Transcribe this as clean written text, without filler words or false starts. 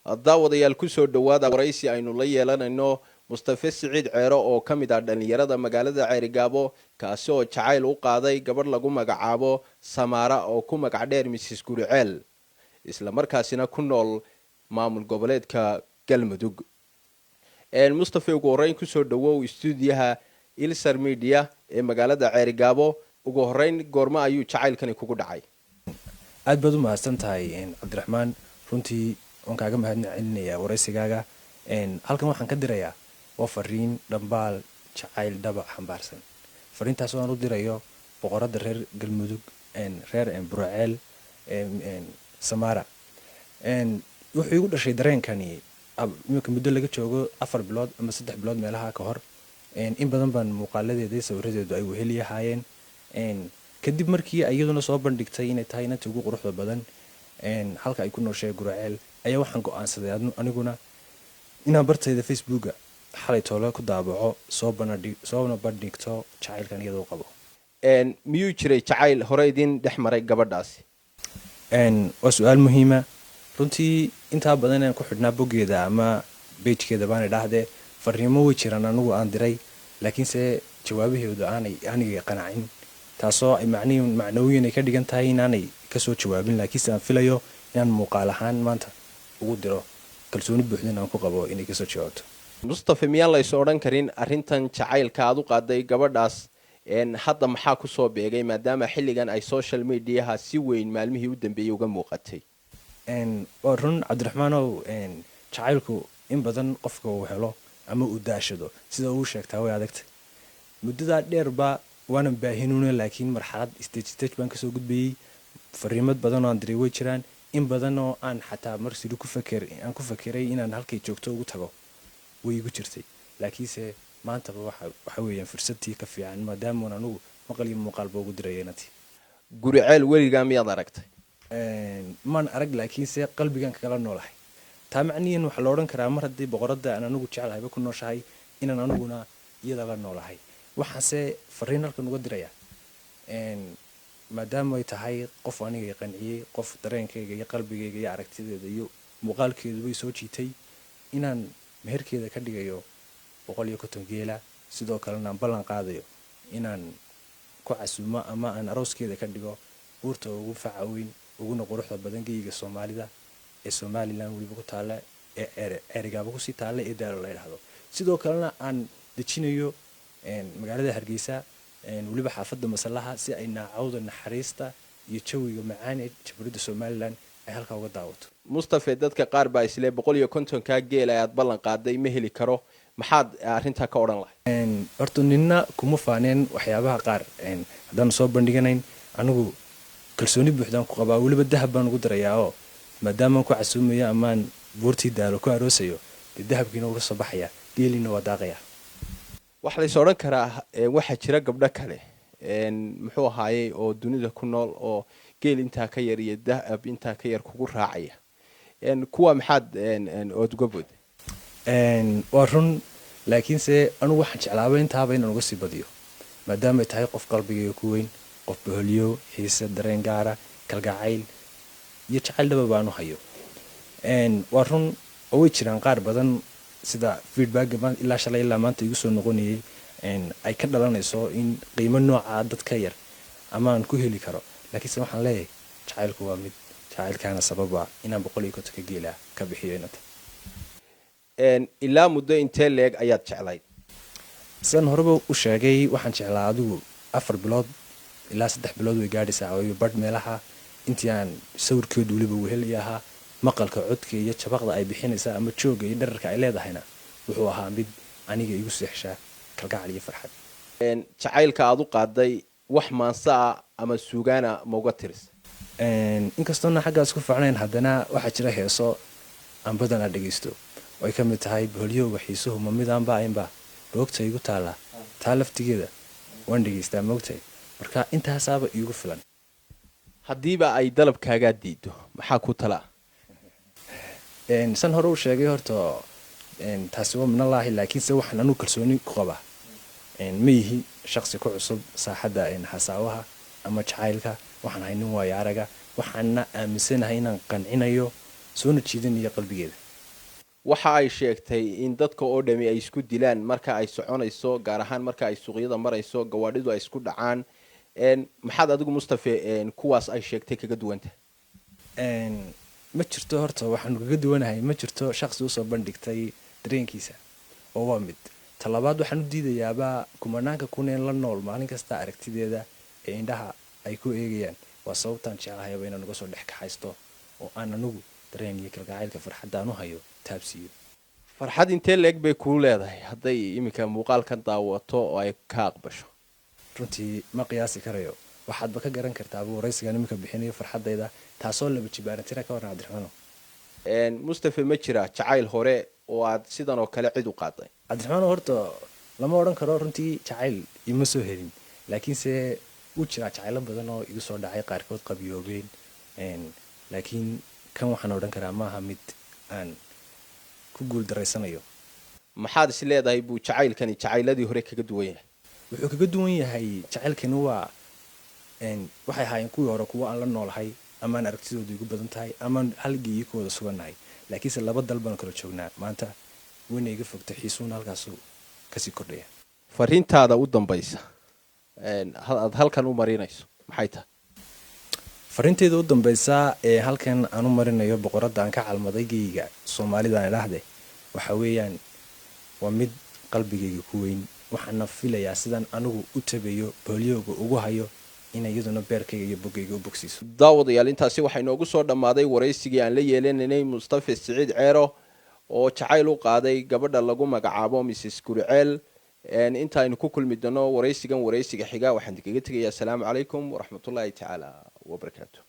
Daawadayaal, kusoo dhowaada waraysi aynu la yeelanayno Mustafe Siciid Ceero oo ka mid ah dhallinyarada magaalada Ceerigaabo, kaasi oo jacayl u qaaday gabadh lagu magacaabo Samaara oo ku magac dheer Mrs Guriceel, isla markaasina ku nool maamul goboleedka Galmudug. Mustafe, ugu horeyn kusoo dhawow stuudiyaha Ilsar Media ee magaalada Ceerigaabo. Ugu horeyn, goormo ayuu jacaylkani kugu dhacay? Aad baad u mahadsan tahay, Cabdiraxmaan. Runtii waan kaaga mahadna celinayaa waraysigaaga. Halkan waxaan ka dirayaa waa fariin dhambaal jacayl dhaba xambaarsan. Fariintaas oo aan u dirayo boqoradda reer Galmudug, reer Buraceel, Samara. Wuxuu igu dhashay dareenkani iminka muddo laga joogo 4 bilood ama 3 bilood meelaha ka hor. In badan baan muuqaaladeeda iyo sawiradeedu ay weheli ahaayeen, kadib markii iyaduna soo bandhigtay inay tahay inanta ugu quruxda badan halka ay ku nooshahay Guraceel, ayaa waxaan go-aansaday aniguna inaan bartayda Facebooka xalay toole ku daabaco, soo banadhi soona bandhigto jacaylkan iyadoo qabo. Miyuu jiray jacayl hore idin dhex maray gabadhaasi? Waa su-aal muhiima runtii. Intaa badan aan ku xidhnaa boggeeda ama page-keeda baan idhaahdee, fariimo way jiraan anigu aan diray, laakiinse jawaabaheedu aanay aniga qanacin, taasoo ay macnihi macnooyin ay ka dhigan tahay inaanay kasoo jawaabin. Laakiinse aan filayo inaan muuqaal ahaan maanta ugu diro, kalsooni buuxdan aan ku qabo inay kasoo jawaabto. Mustafe, miyaan la is odhan karin arrintan jacaylka aad u qaaday gabadhaas hadda maxaa kusoo beegay, maadaama xilligan ay social mediaha si weyn maalmihii u dambeeyey uga muuqatay? Waa run, Cabdiraxmaanow. Jacaylku in badan qofka uu helo ama uu daashado sida uu sheegtaa way adagtay. Muddadaa dheerba waanan baahinuna, laakiin marxalad stage stage baan kasoo gudbayey. Fariimad badan oo aan diray way jiraan, in badan oo aan xataa mar siri ku faker aan ku fakeray inaan halkay joogto ugu tago way igu jirtay. Laakiinse maantaba waxa weeyaan fursadtii ka fiican, maadaamaan anugu maqal iyo muuqaalba ugu diraya inantii. Guriceel weligaa miyaad aragtay? Maan arag, laakiinse qalbigan kagala noolahay. Taa macnihiin waxaa la odhan karaa, mar haddii boqoradda aan anigu jeclahayba ku nooshahay, inaan aniguna iyada la noolahay. Waxaanse fariin halkan uga diraya, maadaama ay tahay qof aniga qanciyey, qof dareenkayga iyo qalbigayga iyo aragtideeda iyo muuqaalkeedu bay soo jiitay, inaan meherkeeda ka dhigayo 150 geela. Sidoo kalena aan ballan qaadayo inaan ku casuumo ama aan arooskeeda ka dhigo buurta ugu faca weyn uguna quruxda badan geyga Soomaalida ee Somaliland weliba ku taalla ee Ceerigaaba kusii taalla ee Daalo la yidhaahdo. Sidoo kalena aan dejinayo magaalada Hargeysa, weliba xaafadda Masallaha, si ay naacawda naxariista iyo jawiga macaan ee Jamhuuriyadda Somaliland ay halkaa uga daawato. Mustafe, dadka qaar baa isle 150-kaa geela aad ballan qaaday ma heli karo. Maxaad arrintaa ka odhan lahay? Horta nina kuma faaneen waxyaabaha qaar haddaanu soo bandhiganayn. Anigu kalsooni buuxdaan ku qabaa, weliba dahab baan ugu darayaa, oo maadaamaan ku casuumayo amaan buurtii Daalo ku aroosayo, dee dahabkiina wuu ka soo baxaya, geeliina waa daaqaya. Waxaa lays odhan karaa waxaa jira gabdho kale, muxuu ahaayey, oo dunida ku nool oo geel intaa ka yar iyo dahab intaa ka yar kugu raacaya. Kuwa maxaad ood uga booday? Waa run, laakiinse anigu waxaan jeclaaba intaaba inaan uga sii badiyo, maadaamay tahay qof qalbigayga ku weyn, qof boholiyo xiise, dareen gaara, kalgacayl iyo jacayl dhaba baanu hayo. Waa run oo way jiraan qaar badan, sida feedbacka ilaa shalay ilaa maanta igu soo noqonayay ay ka dhalanayso in qiimo nooca dad ka yar ama aan ku heli karo. Laakiinse waxaan leeyahay, jacaylku waa mid, jacaylkaana sababa inaan 150-ka geela ka bixiyo inanta. Ilaa muddo intee leeg ayaad jeclayd? Sidaan horeba u sheegay, waxaan jeclaa adigu 4 bilood ilaa 3 bilood way gaadhaysaa iyo badh meelaha. Intii aan sawirkeedu weliba weheli ahaa, maqalka codka iyo jabaqda ay bixinaysaa ama jooga iyo dherarka ay leedahayna wuxuu ahaa mid aniga igu seexshaa kalgacal iyo farxad. Jacaylka aad u qaaday wax maansa ah ama suugaana ma uga tiris? Inkastoona xaggaas ku fiicnayn, haddana waxaa jira heeso aan badanaa dhegaysto oo ay ka mid tahay "Boholyowga xiisuhu ma midaanba aynba boogta igu taallaa". Taa laftigeeda waan dhegaystaa, moogtahay. Marka intaasaaba iigu filan. Haddiiba ay dalabkaagaa diido, maxaa ku talaa? San hore u sheegay, horta taasi waa minallaahi, laakiinse waxaan anugu kalsooni ku qabaa, ma yihi shaqsi ku cusub saaxadda hasaawaha ama jacaylka. Waxaan ahay nin waayo araga, waxaana aaminsanahay inaan qancinayo soona jiidanayo qalbigeeda. Waxa ay sheegtay in dadka oo dhami ay isku dilaan marka ay soconayso, gaar ahaan marka ay suuqyada marayso, gawaadhidu ay isku dhacaan. Maxaad adigu, Mustafe, kuwaas ay sheegtay kaga duwanta? Ma jirto. Horta waxaanu kaga duwanahay ma jirto shaqsi usoo bandhigtay dareenkiisa, oo waa mid. Talabaad, waxaan u diidayaaba kumanaanka kuneen la nool maalin kasta aragtideeda ee indhaha ay ku eegayaan. Waa sababtaan jeclahayaba inaan uga soo dhex kaxaysto oo aan anigu dareen iyo kalgacaylka farxaddaan u hayo taabsiiyo. Farxad intee leeg bay kuu leedahay hadday iminka muuqaalkan daawato oo ay ka aqbasho? Runtii ma qiyaasi karayo. Waxaadba ka garan kartaaba waraysigaan iminka bixinayo farxaddayda, taasoo laba jibaarantina. Ka warran, Cabdiraxmaano? Mustafe, ma jira jacayl hore oo aad sidan oo kale cid u qaaday? Cabdiraxmaano, horta lama odhan karo runtii jacayl ima soo helin, laakiinse wuu jiraa jacaylo badan oo igu soo dhacay, qaarkood qabiyoobeen, laakiin kan waxaan odhan karaa maaha mid aan ku guul daraysanayo. Maxaad is leedahay buu jacaylkani jacayladii hore kaga duwan yahay? Wuxuu kaga duwan yahay jacaylkani waa waxay ahaayeen kuwii hore kuwo aan la noolahay amaan aragtidoodu igu badan tahay amaan halgii iyo ku wada sugannahay, laakiinse laba dal baan kala joognaa maanta, wayna iga fogtay, xiisuuna halkaasuu kasii kordhaya. Fariintaada u dambaysa aad halkan u marinayso maxay tahay? Fariinteyda u dambaysa ee halkan aan u marinayo boqoradda aan ka calmaday geyga Soomaalidaan idhaahde waxa weeyaan waa mid qalbigayga ku weyn. Waxaana filayaa sidaan anigu u tabayo booliyooga ugu hayo inay iyaduna beerkayga iyo boggayga u bogsiiso. Daawadayaal, intaasi waxaa inoogu soo dhammaaday waraysigii aan la yeelanaynay Mustafe Siciid Ceero oo jacayl u qaaday gabadha lagu magacaabo Mrs Guriceel. Inta aynu ku kulmi doono waraysigan waraysiga xiga, waxaan idinkaga tegayaa asalaamu calaykum waraxmatullaahi tacaala wabarakaatu.